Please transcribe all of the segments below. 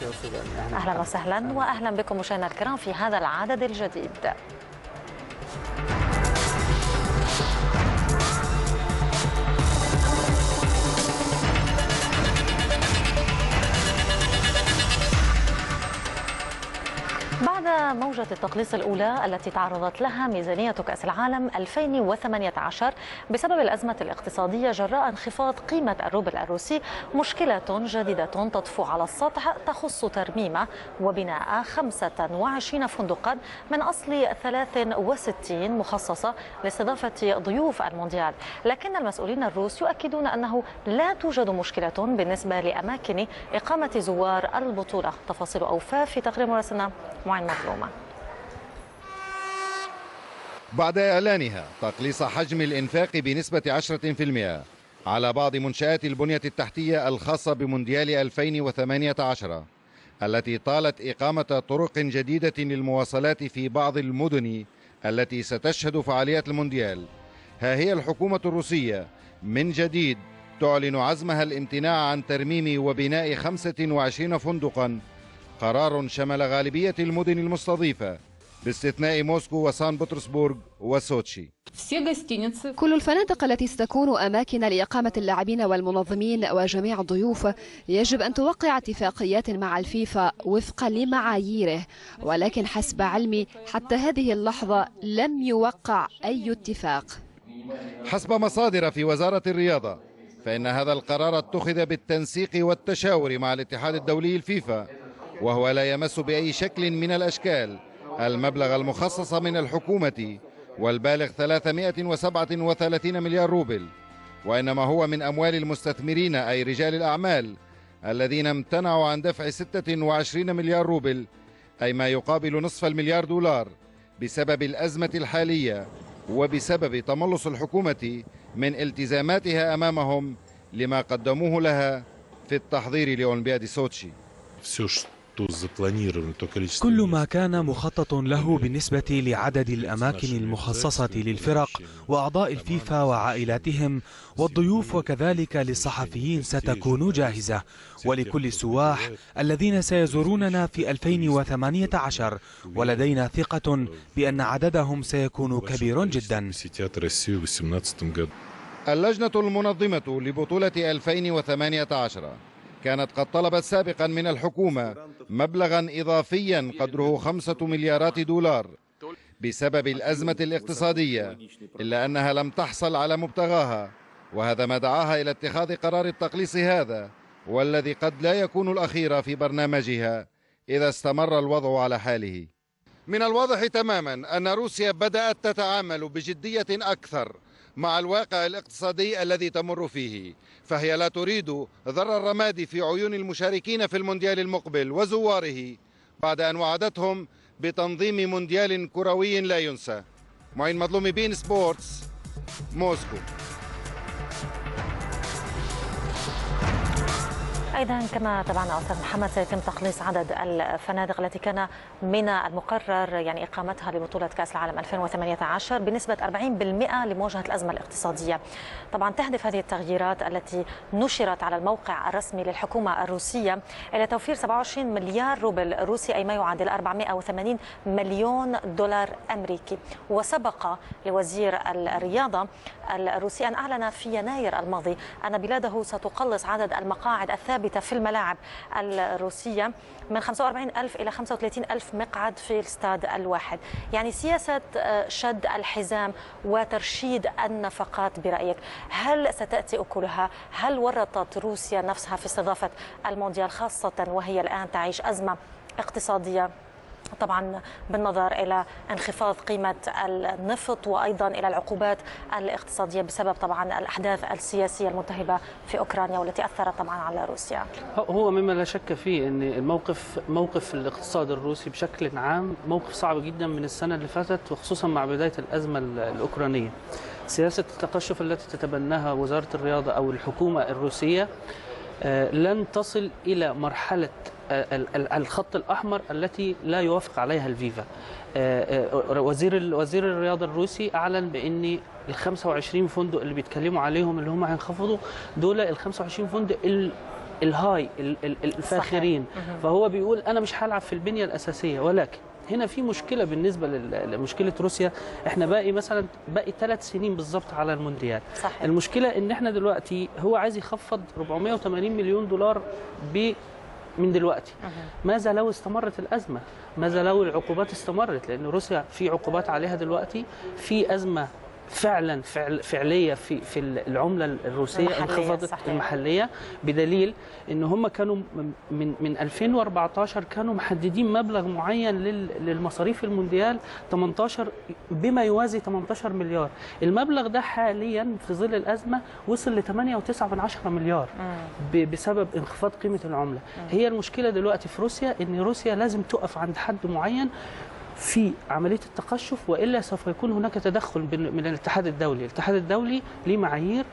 يا استاذ. اهلا وسهلا، واهلا بكم مشاهدينا الكرام في هذا العدد الجديد. بعد موجة التقليص الأولى التي تعرضت لها ميزانية كأس العالم 2018 بسبب الأزمة الاقتصادية جراء انخفاض قيمة الروبل الروسي، مشكلة جديدة تطفو على السطح تخص ترميم وبناء 25 فندقا من أصل 63 مخصصة لاستضافة ضيوف المونديال، لكن المسؤولين الروس يؤكدون أنه لا توجد مشكلة بالنسبة لأماكن إقامة زوار البطولة. تفاصيل أوفى في تقرير مراسلنا معين مظلومة. بعد إعلانها تقليص حجم الإنفاق بنسبة 10% على بعض منشآت البنية التحتية الخاصة بمونديال 2018 التي طالت إقامة طرق جديدة للمواصلات في بعض المدن التي ستشهد فعاليات المونديال، ها هي الحكومة الروسية من جديد تعلن عزمها الامتناع عن ترميم وبناء 25 فندقا، قرار شمل غالبية المدن المستضيفة باستثناء موسكو وسان بطرسبورغ وسوتشي. كل الفنادق التي ستكون أماكن لإقامة اللاعبين والمنظمين وجميع الضيوف يجب أن توقع اتفاقيات مع الفيفا وفقا لمعاييره، ولكن حسب علمي حتى هذه اللحظة لم يوقع أي اتفاق. حسب مصادر في وزارة الرياضة فإن هذا القرار اتخذ بالتنسيق والتشاور مع الاتحاد الدولي الفيفا، وهو لا يمس بأي شكل من الأشكال المبلغ المخصص من الحكومة والبالغ 337 مليار روبل، وإنما هو من أموال المستثمرين أي رجال الأعمال الذين امتنعوا عن دفع 26 مليار روبل أي ما يقابل نصف المليار دولار بسبب الأزمة الحالية وبسبب تملص الحكومة من التزاماتها أمامهم لما قدموه لها في التحضير لأولمبياد سوتشي. كل ما كان مخطط له بالنسبة لعدد الأماكن المخصصة للفرق وأعضاء الفيفا وعائلاتهم والضيوف وكذلك للصحفيين ستكون جاهزة، ولكل السواح الذين سيزوروننا في 2018، ولدينا ثقة بأن عددهم سيكون كبير جدا. اللجنة المنظمة لبطولة 2018 كانت قد طلبت سابقا من الحكومة مبلغا إضافيا قدره 5 مليارات دولار بسبب الأزمة الاقتصادية، إلا أنها لم تحصل على مبتغاها، وهذا ما دعاها إلى اتخاذ قرار التقليص هذا، والذي قد لا يكون الأخير في برنامجها إذا استمر الوضع على حاله. من الواضح تماما أن روسيا بدأت تتعامل بجدية أكثر مع الواقع الاقتصادي الذي تمر فيه، فهي لا تريد ذر الرماد في عيون المشاركين في المونديال المقبل وزواره بعد أن وعدتهم بتنظيم مونديال كروي لا ينسى. معين مظلومي، بين سبورتس، موسكو. أيضا كما تابعنا أستاذ محمد، سيتم تقليص عدد الفنادق التي كان من المقرر يعني إقامتها لبطولة كأس العالم 2018 بنسبة 40% لمواجهة الأزمة الاقتصادية. طبعا تهدف هذه التغييرات التي نشرت على الموقع الرسمي للحكومة الروسية إلى توفير 27 مليار روبل روسي أي ما يعادل 480 مليون دولار أمريكي. وسبق لوزير الرياضة الروسي أن أعلن في يناير الماضي أن بلاده ستقلص عدد المقاعد الثابتة في الملاعب الروسية من 45 ألف إلى 35 ألف مقعد في الاستاد الواحد. يعني سياسة شد الحزام وترشيد النفقات، برأيك هل ستأتي أكلها؟ هل ورطت روسيا نفسها في استضافة المونديال، خاصة وهي الآن تعيش أزمة اقتصادية طبعا بالنظر إلى انخفاض قيمة النفط وأيضا إلى العقوبات الاقتصادية بسبب طبعا الأحداث السياسية الملتهبة في أوكرانيا والتي أثرت طبعا على روسيا؟ هو مما لا شك فيه أن الموقف، موقف الاقتصاد الروسي بشكل عام موقف صعب جدا من السنة اللي فاتت، وخصوصا مع بداية الأزمة الأوكرانية. سياسة التقشف التي تتبناها وزارة الرياضة أو الحكومة الروسية لن تصل إلى مرحلة الخط الأحمر التي لا يوافق عليها الفيفا. وزير الرياضة الروسي أعلن بأن ال 25 فندق اللي بيتكلموا عليهم اللي هم هينخفضوا دول ال 25 فندق ال high الفاخرين. فهو بيقول انا مش هلعب في البنية الاساسية. ولكن هنا في مشكلة بالنسبة لمشكلة روسيا، احنا باقي مثلا باقي 3 سنين بالظبط على المونديال. صحيح. المشكلة ان احنا دلوقتي هو عايز يخفض 480 مليون دولار من دلوقتي. ماذا لو استمرت الازمة؟ ماذا لو العقوبات استمرت؟ لان روسيا في عقوبات عليها دلوقتي، في ازمة فعلا فعليه في العملة الروسية انخفضت المحلية، بدليل ان هم كانوا من 2014 كانوا محددين مبلغ معين للمصاريف المونديال 18 بما يوازي 18 مليار. المبلغ ده حاليا في ظل الازمة وصل ل 8.9 مليار بسبب انخفاض قيمة العملة. هي المشكلة دلوقتي في روسيا ان روسيا لازم تقف عند حد معين في عملية التقشف، وإلا سوف يكون هناك تدخل من الاتحاد الدولي. الاتحاد الدولي ليه معايير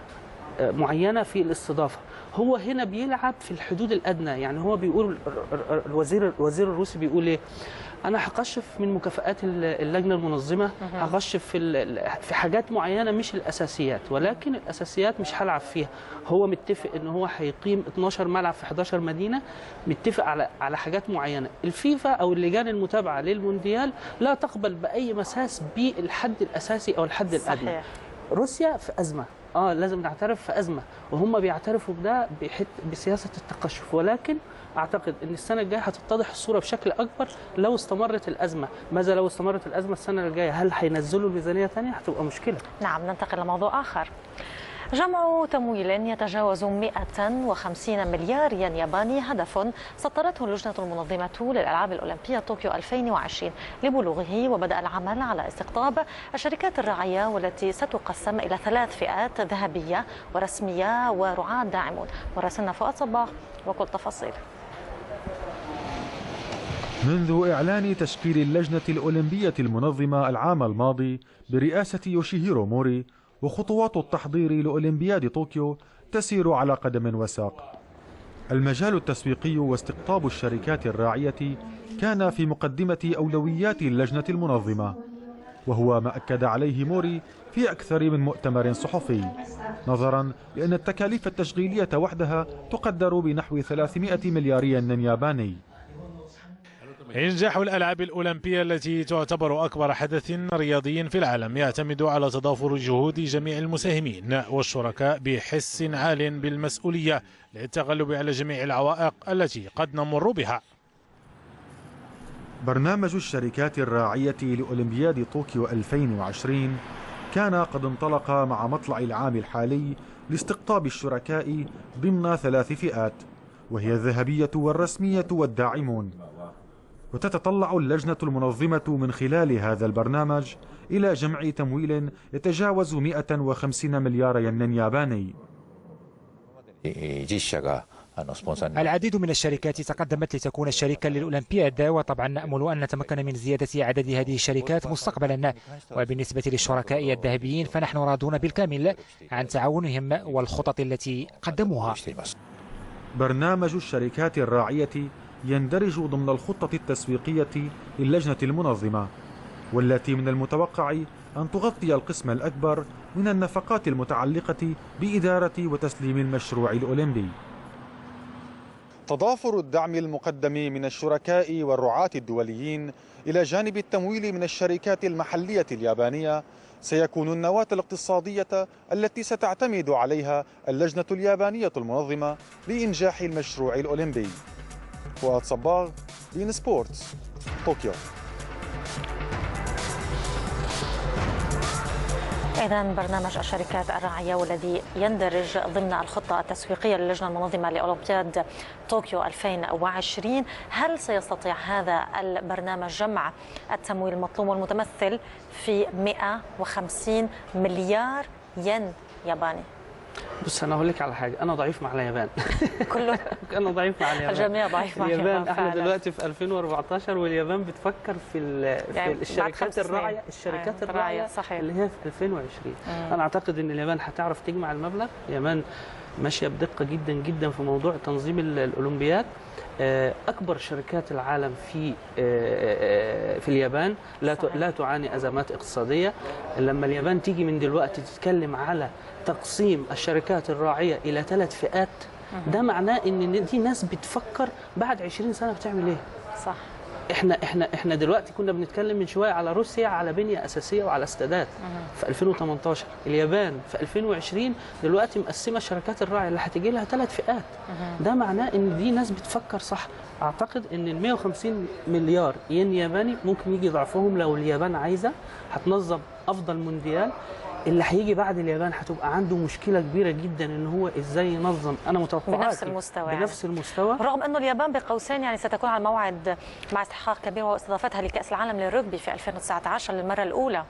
معينة في الاستضافة، هو هنا بيلعب في الحدود الأدنى. يعني هو بيقول الوزير الروسي بيقول إيه؟ أنا هقشف من مكافآت اللجنة المنظمة، هقشف في حاجات معينة مش الأساسيات، ولكن الأساسيات مش هلعب فيها. هو متفق إن هو هيقيم 12 ملعب في 11 مدينة، متفق على حاجات معينة. الفيفا أو اللجان المتابعة للمونديال لا تقبل بأي مساس بالحد الأساسي أو الحد الأدنى. صحيح. روسيا في أزمة، لازم نعترف في أزمة، وهم بيعترفوا بده بسياسة التقشف. ولكن أعتقد أن السنة الجاية هتتضح الصورة بشكل أكبر لو استمرت الأزمة. ماذا لو استمرت الأزمة السنة الجاية؟ هل هينزلوا الميزانية ثانية؟ هتبقى مشكلة. نعم، ننتقل لموضوع آخر. جمع تمويل يتجاوز 150 مليار ين ياباني هدف سطرته اللجنة المنظمة للألعاب الأولمبية طوكيو 2020 لبلوغه، وبدأ العمل على استقطاب الشركات الراعية والتي ستقسم إلى 3 فئات: ذهبية ورسمية ورعاة داعمون. وراسلنا فؤاد صباح وكل تفاصيل. منذ إعلان تشكيل اللجنة الأولمبية المنظمة العام الماضي برئاسة يوشيهيرو موري، وخطوات التحضير لأولمبياد طوكيو تسير على قدم وساق. المجال التسويقي واستقطاب الشركات الراعية كان في مقدمة أولويات اللجنة المنظمة، وهو ما أكد عليه موري في أكثر من مؤتمر صحفي، نظرا لأن التكاليف التشغيلية وحدها تقدر بنحو 300 مليار ين ياباني. إنجاح الألعاب الأولمبية التي تعتبر أكبر حدث رياضي في العالم يعتمد على تضافر جهود جميع المساهمين والشركاء بحس عال بالمسؤولية للتغلب على جميع العوائق التي قد نمر بها. برنامج الشركات الراعية لأولمبياد طوكيو 2020 كان قد انطلق مع مطلع العام الحالي لاستقطاب الشركاء ضمن 3 فئات، وهي الذهبية والرسمية والداعمون. وتتطلع اللجنة المنظمة من خلال هذا البرنامج إلى جمع تمويل يتجاوز 150 مليار ين ياباني. العديد من الشركات تقدمت لتكون شريكا للأولمبياد، وطبعا نأمل أن نتمكن من زيادة عدد هذه الشركات مستقبلا. وبالنسبة للشركاء الذهبيين فنحن راضون بالكامل عن تعاونهم والخطط التي قدموها. برنامج الشركات الراعية يندرج ضمن الخطة التسويقية للجنة المنظمة، والتي من المتوقع أن تغطي القسم الأكبر من النفقات المتعلقة بإدارة وتسليم المشروع الأولمبي. تضافر الدعم المقدم من الشركاء والرعاة الدوليين إلى جانب التمويل من الشركات المحلية اليابانية سيكون النواة الاقتصادية التي ستعتمد عليها اللجنة اليابانية المنظمة لإنجاح المشروع الأولمبي. فؤاد صباغ، بين سبورتس، طوكيو. إذا برنامج الشركات الراعية والذي يندرج ضمن الخطة التسويقية للجنة المنظمة لأولمبياد طوكيو 2020، هل سيستطيع هذا البرنامج جمع التمويل المطلوب والمتمثل في 150 مليار ين ياباني؟ بص، انا هقول لك على حاجة، انا ضعيف مع اليابان. كله انا ضعيف مع اليابان، الجميع ضعيف مع اليابان. احنا دلوقتي في 2014 واليابان بتفكر في الشركات الراعيه، الشركات الراعيه صحيح، اللي هي في 2020. انا اعتقد ان اليابان هتعرف تجمع المبلغ. اليابان ماشية بدقة جدا جدا في موضوع تنظيم الاولمبياد. اكبر شركات العالم في اليابان لا تعاني ازمات اقتصادية. لما اليابان تيجي من دلوقتي تتكلم على تقسيم الشركات الراعيه الى 3 فئات، ده معناه ان دي ناس بتفكر بعد 20 سنة بتعمل ايه. صح. احنا دلوقتي كنا بنتكلم من شوية على روسيا، على بنيه اساسية وعلى استادات في 2018، اليابان في 2020، دلوقتي مقسمة الشركات الراعيه اللي هتيجي لها 3 فئات. ده معناه ان دي ناس بتفكر صح. اعتقد ان ال 150 مليار ين ياباني ممكن يجي ضعفهم لو اليابان عايزه، هتنظم افضل مونديال. اللي هيجي بعد اليابان هتبقى عنده مشكلة كبيرة جدا ان هو ازاي ينظم. انا متوقعات بنفس المستوى، بنفس المستوى، رغم انه اليابان بقوسين يعني ستكون على الموعد مع استحقاق كبير واستضافتها لكاس العالم للرugby في 2019 للمرة الاولى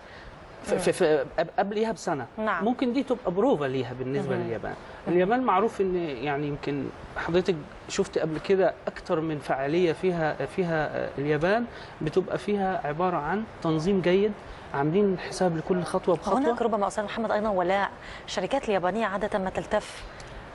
في قبليها بسنة. نعم. ممكن دي تبقى بروفا ليها بالنسبة لليابان. اليابان معروف ان يعني يمكن حضرتك شفت قبل كده اكتر من فعالية فيها اليابان بتبقى فيها عبارة عن تنظيم جيد، عاملين حساب لكل خطوة بخطوة. هناك ربما استاذ محمد ايضا ولاء الشركات اليابانية عادة ما تلتف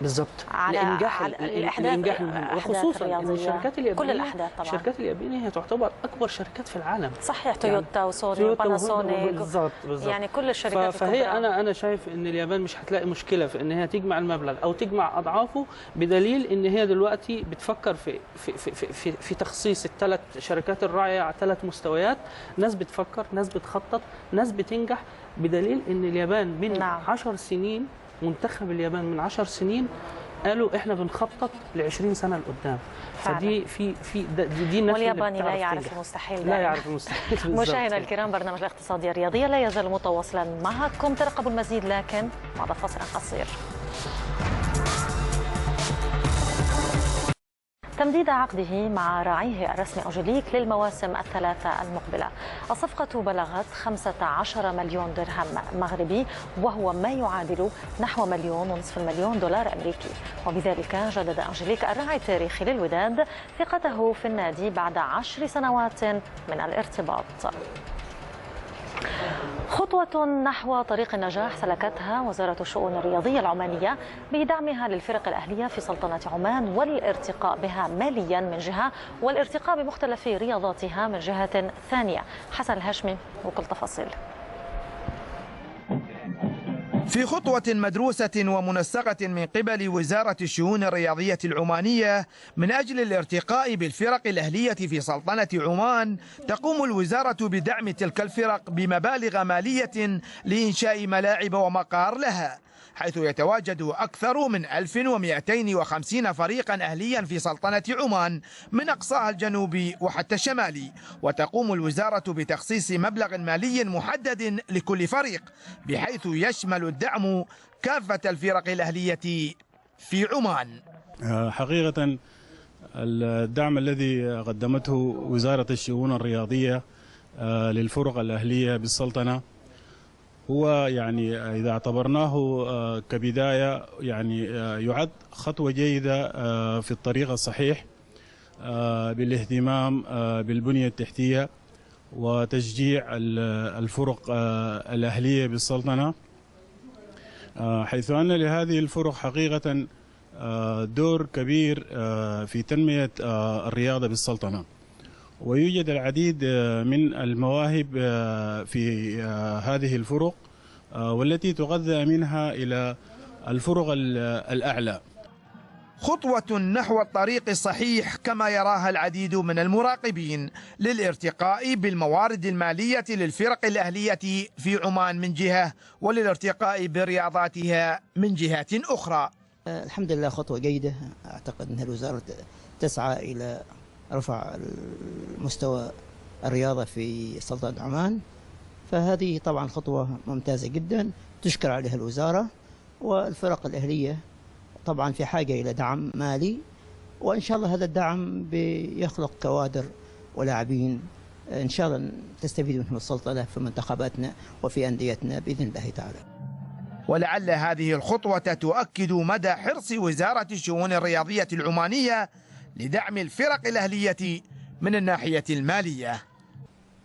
بالظبط لانجاح الانجاح المهم، وخصوصا ان الشركات اليابانية كل الاحداث طبعا. الشركات اليابانية هي تعتبر اكبر شركات في العالم. صحيح، تويوتا وسوني وباناسونيك. بالظبط بالظبط، يعني كل الشركات. فهي انا شايف ان اليابان مش هتلاقي مشكلة في ان هي تجمع المبلغ او تجمع اضعافه، بدليل ان هي دلوقتي بتفكر في في في في, في تخصيص الثلاث شركات الراعيه على 3 مستويات. ناس بتفكر، ناس بتخطط، ناس بتنجح، بدليل ان اليابان من 10 سنين، منتخب اليابان من 10 سنين قالوا احنا بنخطط ل 20 سنة لقدام. فدي في في دي الناس. والياباني لا يعرف المستحيل، لا يعرف المستحيل. مشاهدينا الكرام، برنامج الاقتصادية الرياضية لا يزال متواصلا معكم، ترقبوا المزيد لكن بعد فاصل قصير. تمديد عقده مع راعيه الرسمي أنجليك للمواسم الثلاثة المقبلة. الصفقة بلغت 15 مليون درهم مغربي، وهو ما يعادل نحو 1.5 مليون دولار أمريكي. وبذلك جدد أنجليك الراعي التاريخي للوداد ثقته في النادي بعد 10 سنوات من الارتباط. خطوة نحو طريق النجاح سلكتها وزارة الشؤون الرياضية العمانية بدعمها للفرق الأهلية في سلطنة عمان والارتقاء بها ماليا من جهة، والارتقاء بمختلف رياضاتها من جهة ثانية. حسن الهاشمي وكل تفاصيل. في خطوة مدروسة ومنسقة من قبل وزارة الشؤون الرياضية العمانية من أجل الارتقاء بالفرق الأهلية في سلطنة عمان، تقوم الوزارة بدعم تلك الفرق بمبالغ مالية لإنشاء ملاعب ومقار لها، حيث يتواجد أكثر من 1250 فريقا أهليا في سلطنة عمان من أقصاها الجنوبي وحتى الشمالي. وتقوم الوزارة بتخصيص مبلغ مالي محدد لكل فريق، بحيث يشمل الدعم كافة الفرق الأهلية في عمان. حقيقة الدعم الذي قدمته وزارة الشؤون الرياضية للفرق الأهلية بالسلطنة هو يعني إذا اعتبرناه كبداية يعني يعد خطوة جيدة في الطريق الصحيح بالاهتمام بالبنية التحتية وتشجيع الفرق الأهلية بالسلطنة، حيث أن لهذه الفرق حقيقة دور كبير في تنمية الرياضة بالسلطنة، ويوجد العديد من المواهب في هذه الفرق والتي تغذى منها إلى الفرق الأعلى. خطوة نحو الطريق الصحيح كما يراها العديد من المراقبين للارتقاء بالموارد المالية للفرق الأهلية في عمان من جهة، وللارتقاء برياضاتها من جهة أخرى. الحمد لله خطوة جيدة، أعتقد أن الوزارة تسعى إلى رفع مستوى الرياضة في سلطنة عمان، فهذه طبعا خطوة ممتازة جدا تشكر عليها الوزارة. والفرق الأهلية طبعا في حاجة إلى دعم مالي، وإن شاء الله هذا الدعم بيخلق كوادر ولاعبين إن شاء الله تستفيد منهم السلطنة في منتخباتنا وفي أنديتنا بإذن الله تعالى. ولعل هذه الخطوة تؤكد مدى حرص وزارة الشؤون الرياضية العمانية لدعم الفرق الأهلية من الناحية المالية.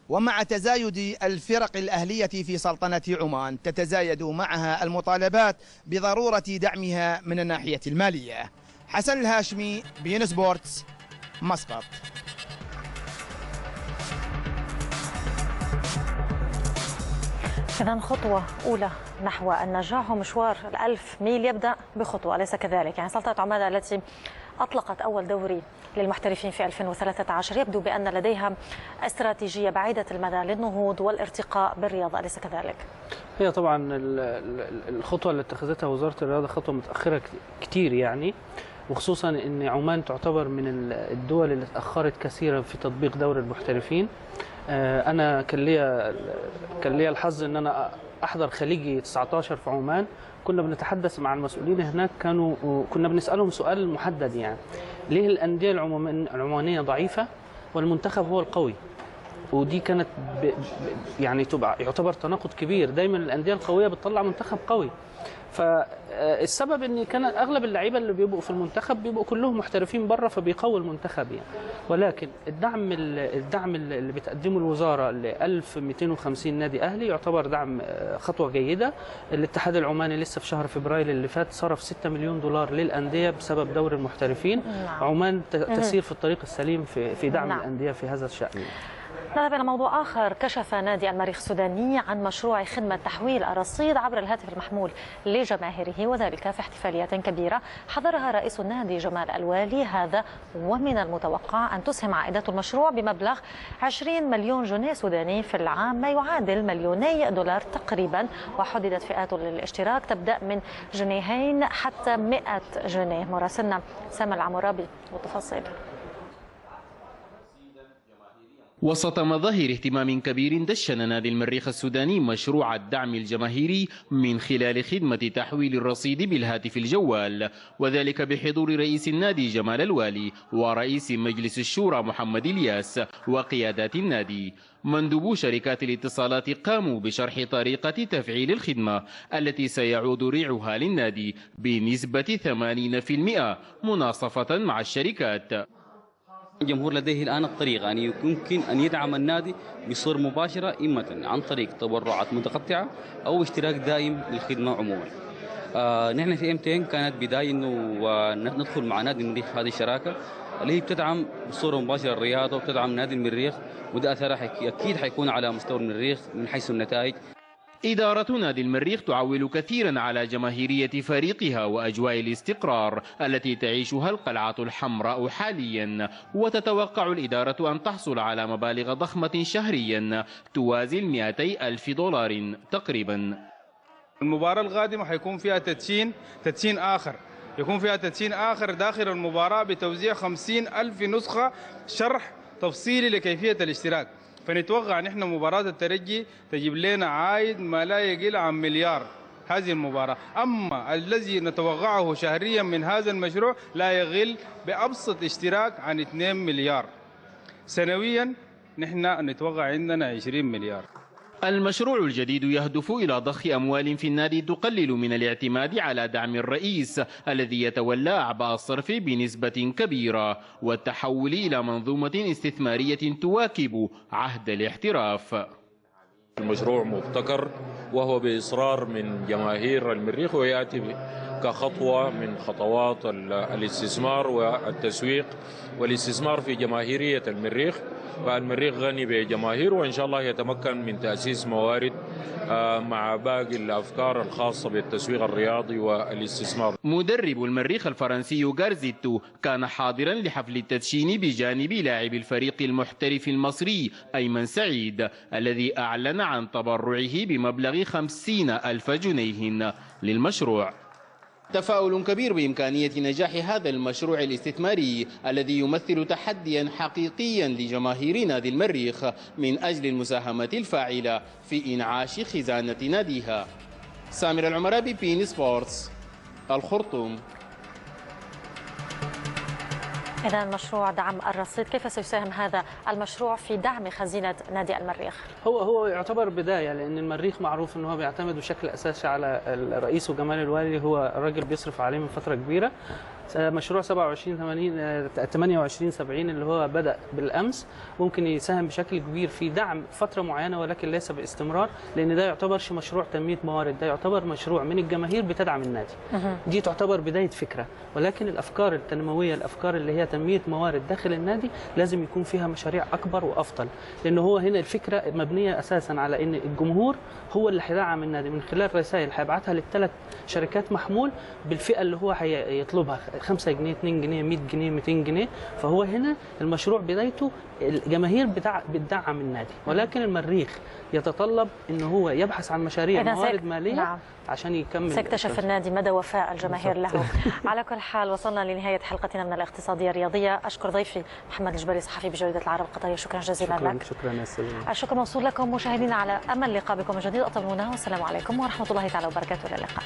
ومع تزايد الفرق الأهلية في سلطنة عمان تتزايد معها المطالبات بضرورة دعمها من الناحية المالية. حسن الهاشمي، بين سبورتس، مسقط. إذن خطوة أولى نحو النجاح، ومشوار 1000 ميل يبدأ بخطوة، أليس كذلك؟ يعني سلطنة عمان التي أطلقت أول دوري للمحترفين في 2013 يبدو بأن لديها استراتيجية بعيدة المدى للنهوض والارتقاء بالرياضة، أليس كذلك؟ هي طبعا الخطوة اللي اتخذتها وزارة الرياضة خطوة متأخرة كتير يعني، وخصوصا أن عمان تعتبر من الدول اللي تأخرت كثيرا في تطبيق دوري المحترفين. أنا كان لي الحظ أن أنا أحضر خليجي 19 في عمان، كنا بنتحدث مع المسؤولين هناك، كنا بنسألهم سؤال محدد، يعني ليه الأندية العمانية ضعيفة والمنتخب هو القوي؟ ودي كانت يعني يعتبر تناقض كبير، دايما الأندية القوية بتطلع منتخب قوي. فالسبب ان كان اغلب اللعيبة اللي بيبقوا في المنتخب بيبقوا كلهم محترفين بره، فبيقوي المنتخب يعني. ولكن الدعم اللي بتقدمه الوزارة ل 1250 نادي اهلي يعتبر دعم خطوة جيدة. الاتحاد العماني لسه في شهر فبراير اللي فات صرف 6 مليون دولار للاندية بسبب دوري المحترفين. عمان تسير في الطريق السليم في دعم الاندية في هذا الشأن. نذهب إلى موضوع آخر. كشف نادي المريخ السوداني عن مشروع خدمة تحويل الرصيد عبر الهاتف المحمول لجماهيره، وذلك في احتفاليات كبيرة حضرها رئيس النادي جمال الوالي. هذا ومن المتوقع أن تسهم عائدات المشروع بمبلغ 20 مليون جنيه سوداني في العام، ما يعادل 2 مليون دولار تقريبا. وحددت فئات للاشتراك تبدأ من 2 جنيه حتى 100 جنيه. مراسلنا سامي العمرابي والتفاصيل. وسط مظاهر اهتمام كبير دشن نادي المريخ السوداني مشروع الدعم الجماهيري من خلال خدمة تحويل الرصيد بالهاتف الجوال، وذلك بحضور رئيس النادي جمال الوالي ورئيس مجلس الشورى محمد الياس وقيادات النادي. مندوبو شركات الاتصالات قاموا بشرح طريقة تفعيل الخدمة التي سيعود ريعها للنادي بنسبة 80% مناصفة مع الشركات. الجمهور لديه الآن الطريقة أن يمكن أن يدعم النادي بصورة مباشرة، إما عن طريق تبرعات متقطعة أو اشتراك دائم للخدمة عموما. نحن في MTN كانت بداية إنه ندخل مع نادي المريخ هذه الشراكة اللي هي بتدعم بصورة مباشرة الرياضة وبتدعم نادي المريخ، وده أثرها أكيد حيكون على مستوى المريخ من حيث النتائج. إدارة نادي المريخ تعول كثيرا على جماهيرية فريقها وأجواء الاستقرار التي تعيشها القلعة الحمراء حاليا، وتتوقع الإدارة أن تحصل على مبالغ ضخمة شهريا توازي 200,000 دولار تقريبا. المباراة القادمة حيكون فيها تدشين آخر، يكون فيها تدشين آخر داخل المباراة بتوزيع 50,000 نسخة شرح تفصيلي لكيفية الاشتراك. فنتوقع نحن مباراة الترجي تجيب لنا عائد ما لا يقل عن مليار هذه المباراة. أما الذي نتوقعه شهريا من هذا المشروع لا يقل بأبسط اشتراك عن 2 مليار سنويا، نحن نتوقع عندنا 20 مليار. المشروع الجديد يهدف إلى ضخ أموال في النادي تقلل من الاعتماد على دعم الرئيس الذي يتولى أعباء الصرف بنسبة كبيرة، والتحول إلى منظومة استثمارية تواكب عهد الاحتراف. المشروع مبتكر وهو بإصرار من جماهير المريخ، ويأتي كخطوة من خطوات الاستثمار والتسويق والاستثمار في جماهيرية المريخ. فالمريخ غني بجماهير، وإن شاء الله يتمكن من تأسيس موارد مع باقي الأفكار الخاصة بالتسويق الرياضي والاستثمار. مدرب المريخ الفرنسي غارزيتو كان حاضرا لحفل التدشين بجانب لاعب الفريق المحترف المصري أيمن سعيد الذي أعلن عن تبرعه بمبلغ 50,000 جنيه للمشروع. تفاؤل كبير بإمكانية نجاح هذا المشروع الاستثماري الذي يمثل تحديا حقيقيا لجماهير نادي المريخ من أجل المساهمة الفاعلة في إنعاش خزانة ناديها. سامر العمرابي، بين سبورتس، الخرطوم. إذا مشروع دعم الرصيد، كيف سيساهم هذا المشروع في دعم خزينة نادي المريخ؟ هو يعتبر بداية، لأن المريخ معروف أنه هو بيعتمد بشكل أساسي على رئيسه جمال الوالي، هو الراجل بيصرف عليه من فترة كبيرة. مشروع 27 80 28 70 اللي هو بدأ بالأمس ممكن يساهم بشكل كبير في دعم فترة معينة، ولكن ليس باستمرار، لأن ده يعتبرش مشروع تنمية موارد، ده يعتبر مشروع من الجماهير بتدعم النادي. دي تعتبر بداية فكرة، ولكن الأفكار التنموية، الأفكار اللي هي تنمية موارد داخل النادي لازم يكون فيها مشاريع أكبر وأفضل، لأن هو هنا الفكرة مبنية أساسا على أن الجمهور هو اللي هيدعم النادي من خلال رسائل هيبعتها للثلاث شركات محمول بالفئة اللي هو هيطلبها، 5 جنيه، 2 جنيه، 100 جنيه، 200 جنيه. فهو هنا المشروع بدايته الجماهير بتدعم النادي، ولكن المريخ يتطلب ان هو يبحث عن مشاريع موارد ماليه. نعم. عشان يكمل. سيكتشف النادي مدى وفاء الجماهير له. على كل حال وصلنا لنهاية حلقتنا من الاقتصادية الرياضية. اشكر ضيفي محمد الجبالي صحفي بجريدة العرب القطرية، شكرا جزيلا لك. شكرا يا سلمى. الشكر موصول لكم مشاهدينا، على امل لقاء بكم من جديد. اطمنونا والسلام عليكم ورحمة الله تعالى وبركاته. الى اللقاء.